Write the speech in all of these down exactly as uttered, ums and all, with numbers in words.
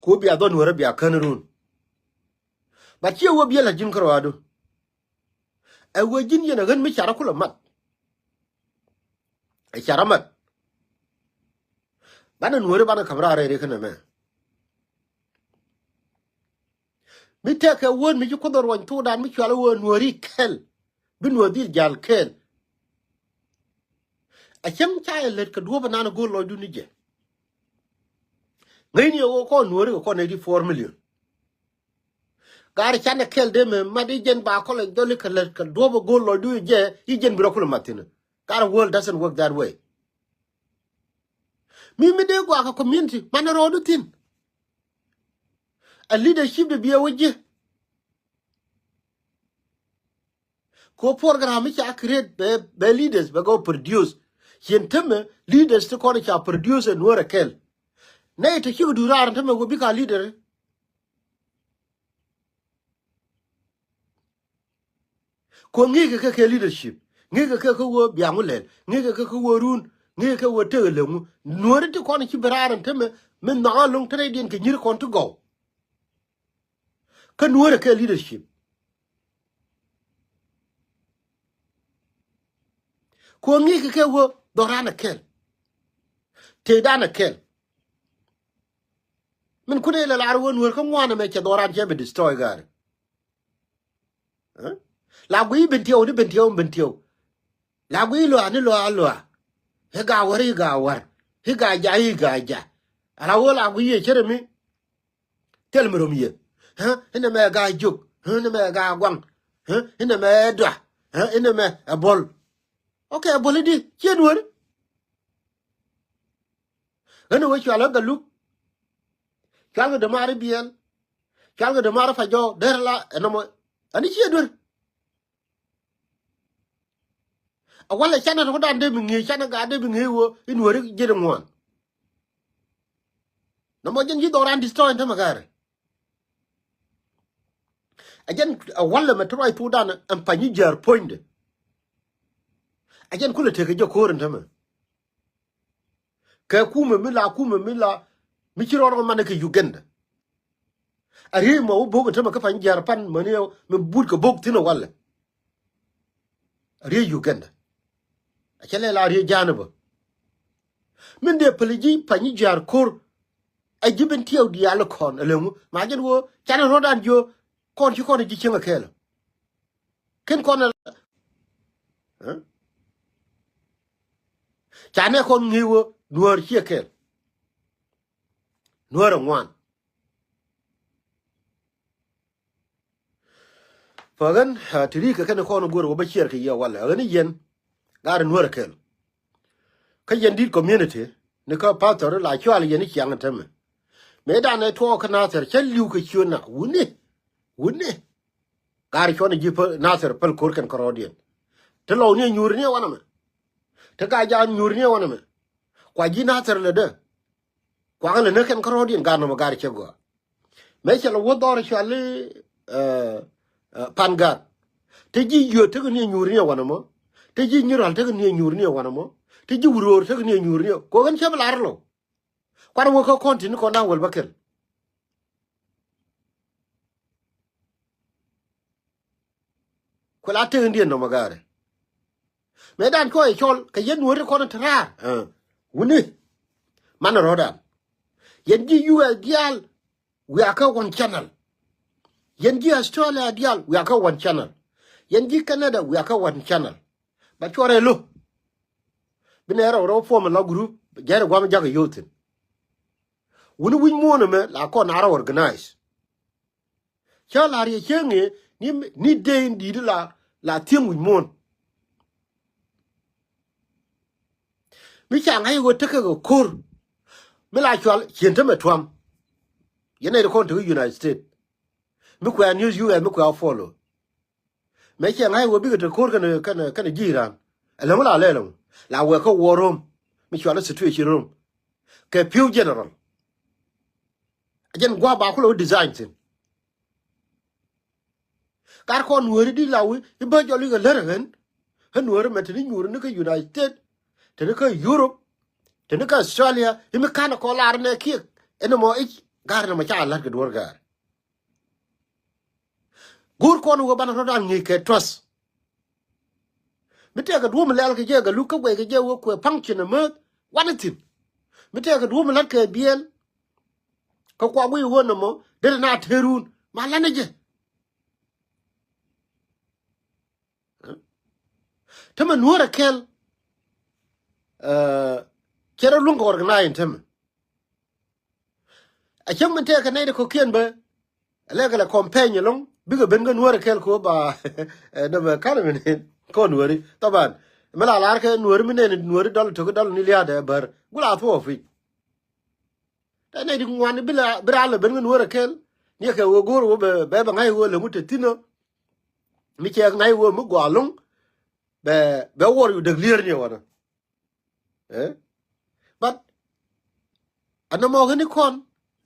Ku bia dhɔn wärä bia kän run. But ciɛ wä biɛ la ji̱n kärɔadu. Ɛ wee ji̱n yɛn ɛ ɣän mi carä kulɛ mat. Ɛ carä mat. Banɛ nuɔ̱ɔ̱ri banɛ käp raar rɛy ri känɛ mɛ. Mi tɛkɛ wään mi ci Kuoth ɛ ruɔny thokdan mi cual ɛ wee nuɔ̱ɔ̱ri kɛl. Bi nuɔ̱ɔ̱r dhil jal kɛl. A cäŋ ca yɛ lät kɛ duɔ̱ɔ̱p ɛnan ɛ go̱o̱r lɔcdu ni jɛ. Ŋäcni ɛ ɣöö kɔn nuɔ̱ɔ̱ri kɛ kɔn eighty four million. Gaari canɛ kɛl dee mɛ mat i̱ jɛn ba kɔlɛ jɔli kɛ lät kɛ duɔ̱ɔ̱p ɛ go̱o̱r lɔcdu i̱ jɛ i̱ jɛn bi rɔ kulɛ mat thi̱n. Gaari world doesn't work that way. Mi mi dee gɔaa kɛ community manɛ rɔɔdu thi̱n. A leadership de biɛ wä ji̱. Ko program mi ca create bɛ, bɛ leaders bɛ gɔ produce. Cien tämɛ leaders ti kɔn ca produce ɛ nuɔ̱ɔ̱r ɛ kɛl. Nɛy te cik duur raar tämɛ wä bik a leader. Ko ŋi̱i̱kɛ kɛ kɛ leadership. Ŋi̱i̱kɛ kɛ kɛ wä biaŋ wä lɛl. Ŋi̱i̱kɛ kɛ kɛ wä run. Ŋi̱i̱kɛ kɛ wä tek ɛ lɛŋu. Nuɔ̱ɔ̱ri ti kɔn ci bi raar tämɛ mi nhɔakä lo̱ŋ te rɛydiɛn kɛ nyi̱r kɔn ti gɔw. Kä nuɔ̱ɔ̱rɛ kɛ leadership. Kuɔ ŋi̱i̱kɛ kɛ wä dhɔran ɛ kɛl. Tëëdan ɛ kɛl. Min kunɛ ilɛ lar wä nuɔ̱ɔ̱r kä ŋuan ɛmɛ cɛ dhɔran cɛ bi destroy gaari. Ɛ? La guiy ben tiɛw ni ben tiɛw ben tiɛw. La guiy lɔa ni lɔa lɔa. I̱ gaa wär i̱ gaa wär. I̱ gaa ja i̱ gaa ja. Ala wä la guiy yɛ cärɛ mi. Thil mi rom yɛ. Ɛ? Inɛ mɛ gaa jok. Ɛ? Inɛ mɛ gaa guaŋ. Ɛ? Inɛ mɛ dua. Ɛ? Inɛ mɛ ɛ bol. Ok, ɛ bol idi. Ciɛ duɔri. Ɣän ɛ wee cual ɣä Galuk. Cual kɛ dämaari biɛl. Cual kɛ dämaari Pajɔ der la ɛ nɔmɔ. Ani ciɛ duer. A walɛ canɛ rɔ̱dan dee bi ŋi̱i̱c canɛ gaat dee bi ŋi̱i̱c wä in weri jiet ŋuan. Nɔmɔ jɛn ji̱ dhɔran destroy in tämɛ gɛɛrɛ. A jɛn a walɛ mɛ ti ruac thukdan ɛn Panyi Jiaar puɔ̱nydɛ. A jɛn kulɛ tekɛ jɛ ko̱o̱r in tämɛ. Kɛ kumɛ mi la kumɛ mi la mi ci rɔɔd ŋɔ manɛ kɛ Uganda. A riey mɔ wä bok in tämɛ kä Panyi Jiaar pan mäni mi but kɛ bok thin a walɛ. A riey Uganda. A cɛ lɛ la riey ja̱a̱n bä. Min dee päli ji̱ Panyi Jiaar ko̱r. A ji̱ ben tiɛw diaal kɔn a leŋu ma jɛn wä canɛ rɔɔdan jiö kɔn ci kɔn a ji̱ cieŋ a kɛɛlä. Ken kɔn ɛ, ɛ? Ca nɛ kɔn ŋi̱i̱c wä nuäär ciɛ kɛl. Nuäär ɛ ŋuan. Pä ɣän, a, ti ri̱i̱k kɛ kɛn kɔn go̱o̱r wä bä ciɛɛr kɛ yɛ walɛ ɣän i̱ yɛn. Gaat ɛ nuäär ɛ kɛl. Kä yɛn di̱t community ni kä pastor la cual yɛn i̱ ciaŋ tämɛ. Mëë danɛ tuɔɔk kä Nathir cä li̱w kɛ ciötna wuni. Wuni. Gaari cuɔn ji̱ päl Nathir päl ko̱r kɛn kärɔɔdiɛn. Ti lɔw ni a nyuuri ni a wanɛ mɛ. Ti gaa jaan nyuuri ni a wanɛ mɛ. Kua ji̱ Nathir lɛ dee. Kuakä lɛ näk kɛn kärɔɔdiɛn gaat nɔmɔ gaari cɛ gɔaa. Mëë cɛ lɛ wä dhɔr cuali, ɛ, ɛ, pan gaat. Ti ji̱ yio̱o̱t tekɛ ni a nyuuri ni a wanɛ mɔ. Ti ji̱ nyiral tekɛ ni a nyuuri ni a wanɛ mɔ. Ti ji̱ wurwoor tekɛ ni a nyuuri ni a. Kuɔk ɛn cä bi lar lɔ. Kuat wä kä kɔn tin kɔn da̱ŋ wäl bä kɛl. Kuɛ la tekindiɛn nɔmɔ gaari. Mëë dan cuɔ yɛ cɔl kɛ yɛn nuɔ̱ɔ̱ri kɔn te raar. Ɛ, wuni. Manɛ rɔ̱dan. Yɛn ji̱ U S diaal, we are kä one channel. Yɛn ji̱ Australia diaal, we are kä one channel. Yɛn ji̱ Canada, we are kä one channel. Ba cuɔrɛ lo. Bi nɛ rɛw rɛw puɔm la group, jɛrɛ guam jakä yothin. Wuni wi̱c muɔ̱ɔ̱n ɛmɛ la kɔn a rɔ organize. Cä la riɛ cieŋ ɛ ni, ni dee in di̱i̱t la, la thieŋ wi̱c muɔ̱ɔ̱n. Mi ca ŋa̱c ɣöö tekɛ kɛ ko̱r. Mi la cual cien tämɛ tuam. Yɛn nɛy ti kɔn tekä United States. Mi kuɛ a news U S mi kuɛ a follow. Mëë cɛ ŋa̱c wee bikɛ te ko̱r kɛnɛ, kɛnɛ, kɛnɛ ji̱ Iran. Ɛlɛŋu la lɛl ɛŋu. La wee kä war room. Mi cual situation room. Kɛ pi̱w general. Ɛ jɛn gua̱a̱ ba kulɛ wä design thi̱n. Kar kɔn nuääri di la wi̱i̱ i̱ bä jɔl i̱ kɛ lär ɛ ɣän. Ɣän nuääri mɛ te ni nyuuri ni kä United States. Te ni kä Europe. Te ni kä Australia. I̱ mi ka̱n ɛ kɔn lar nɛ kiɛk. Ɛn ɛmɔ i̱ Ga̱r nɔmɔ ca la̱t kɛ duɔ̱ɔ̱r ga̱r. Go̱o̱r kɔn wee banɛ rɔ̱dan ŋi̱i̱c kɛ trust. Mi tɛkɛ duɔ̱ɔ̱p mi lɛl kɛ jɛ gɛ luk kä guɛy kɛ jɛ wee kuɛ function ɛ määth wanɛ thi̱n. Mi tɛkɛ duɔ̱ɔ̱p mi la̱t kɛ biɛl kä kuak wi̱i̱ wee nɔmɔ derɛ na te̱run ma la̱nɛ jɛ. Tämɛ nuɔ̱ɔ̱rɛ kɛl. Cɛ rɔ luäŋ kɛ organize tämɛ. A cäŋ min tɛɛkɛ nɛy ti kɔ̱kiɛn bä. Ɛ lɛkɛ lɛ campaign ɛlɔ̱ŋ bikɛ ben kä nuɔ̱ɔ̱rɛ kɛl kɛ ɣöö ba nɔmɛ ka̱n min kɔn nuɔ̱ɔ̱ri thaban. Mi la lar kɛ nuɔ̱ɔ̱ri mi nɛn nuɔ̱ɔ̱ri dɔl töki dɔl ni lia̱a̱dɛ bär gula thuɔɔk pi̱c. Tɛ nɛy ti ŋuan bi la bi ral lɛ ben kä nuɔ̱ɔ̱rɛ kɛl. Niɛ kɛ ɣöö go̱o̱r ɣöö bɛ bɛ ŋa̱c ɣöö lɛ ŋut te thi̱n ɔ. Mi cɛ ŋa̱c ɣöö mi gɔaa lo̱ŋ bɛ bɛ wuɔr yu däk lier ni wanɔ. But anɔmɔ ɣän ikɔn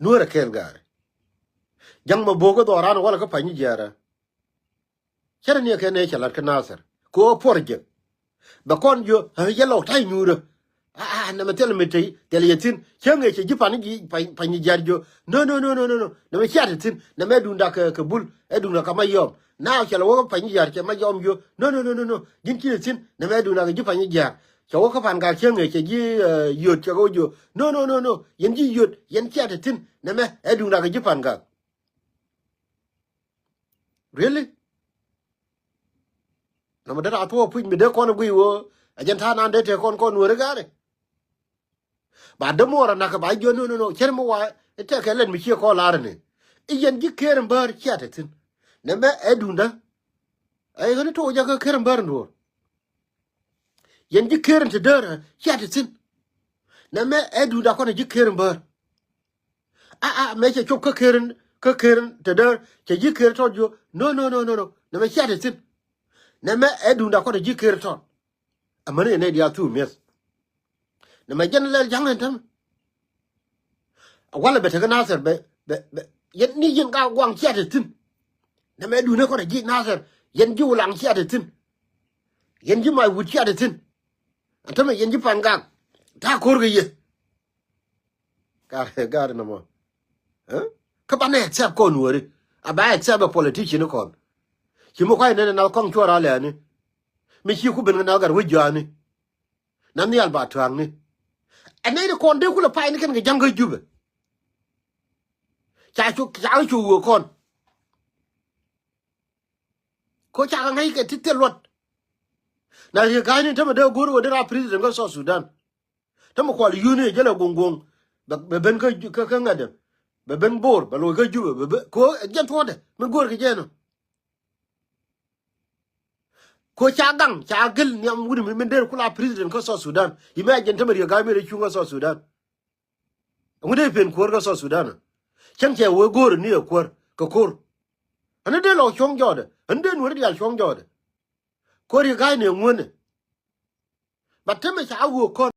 nuɔrɛ kɛɛl gaari. Ja̱ŋ mɛ bo̱o̱k kä dhɔran wala kä pany jiɛɛrä. Cärɛ ni kɛ nɛ cɛ lat kä Nathir kɛ ɣöö puɔr jek. Bɛ kɔn jiö ɛ yɛ lɔw ta̱y nyuurä. Aa nɛmɛ thil mi tey thil yɛ thi̱n cäŋ ɛ cɛ ji̱ pani ji̱ pani jiar jiö. No no no no no no nɛmɛ ciat thi̱n nɛmɛ duŋda kɛ kɛ bul ɛ duŋda kɛ ma yɔm. Naaw cɛ lɛ wä pani jiar cɛ ma yɔm jiö. No no no no no ji̱n ci thi̱n nɛmɛ duŋda kɛ ji̱ pani jiar. Cɛ wä kä pan gal cäŋ ɛ cɛ ji̱ yöt cɛ kɛ wä jiö. No no no no yɛn ji̱ yöt yɛn ciat thi̱n nɛmɛ ɛ duŋda kɛ ji̱ pan gal. Really? Nɔmɔ dee raa thuɔɔk puc mi dee kɔn guiy woo a jɛn ta̱a̱ nan dee tëë kɔn kɔn nuɔ̱ɔ̱ri ga̱ri. Ba dee muɔɔr a nakä ba jiö no no no cɛn mi wa i̱ tɛkɛ lɛn mi ciɛ kɔn la̱r ni. I̱ yɛn ji̱ ker in bäär ciɛ te thi̱n. Nɛmɛ ɛ duundä. Ɛ ɣän i̱ to̱o̱k jakä ker in bäär in duɔ̱ɔ̱r. Yɛn ji̱ ker in te däär ciɛ te thi̱n. Nɛmɛ ɛ duundä kɔn ɛ ji̱ ker in bäär. Aa mëë cɛ cop kä ker in kä ker in te däär cɛ ji̱ ker tɔt jiö. No no no no no nɛmɛ ciɛ te thi̱n. Nɛmɛ ɛ duundä kɔn ɛ ji̱ ker tɔt. Amäni yɛn nɛy diaal thuk mi̱eth. Nɛmɛ jɛn lɛl ja̱ŋ ɛn tämɛ. Walɛ bɛ tekä Nathir bɛ bɛ bɛ yɛn ni yɛn ka guaŋ ciat thi̱n. Nɛmɛ duundä kɔn a ji̱ Nathir yɛn ji̱ wulaŋ ciat thi̱n. Yɛn ji̱ mac wut ciat thi̱n. Ɛn tämɛ yɛn ji̱ pan gak ta̱a̱ ko̱r kɛ yɛ. Ga̱r ga̱r nɔmɔ. Kä banɛ accept kɔn nuɔ̱ɔ̱ri a ba accept a politician kɔn. Ci mi kua̱c nɛn ɛ nal kɔŋ cuɔr a lɛɛni. Mi ci ku ben kɛ nal gat wec jɔaani. Na nhial ba tua̱a̱ŋni. Ɛ nɛy ti kɔn dee kulɛ pay ni kɛn kɛ ja̱ŋ kä Jubɛ. Ca cu ca cu wee kɔn. Ko ca kɛ ŋäc kɛ ti thil luɔt. Na riek ga̱a̱cni tämɛ dee go̱o̱r wee dee raa president kä South Sudan. Tämɛ kual yuni jälɛ guɔ̱ŋ guɔ̱ŋ. Bɛ ben kä kä ŋädɛ. Bɛ ben Bor bɛ loc kä Jubɛ bɛ ben ko jɛn thuɔ̱ɔ̱dɛ mi go̱o̱r kɛ jɛn ɔ. Ko ca gaŋ ca gel nhiam wuni mi min der kula president kä South Sudan. Imagine tämɛ riek ga̱a̱c mi rɛ cuŋ kä South Sudan. Ŋut dee pen kuäär kä South Sudan. Cäŋ cɛ wee go̱o̱r ni ɛ kuäär kɛ ko̱r. Ani dee lɔ cuɔ̱ŋ jɔɔdɛ ani dee nuɔ̱ri diaal cuɔ̱ŋ jɔɔdɛ. Ko riek ga̱a̱c ni ɛ ŋuänɛ. But tämɛ ca wee kɔn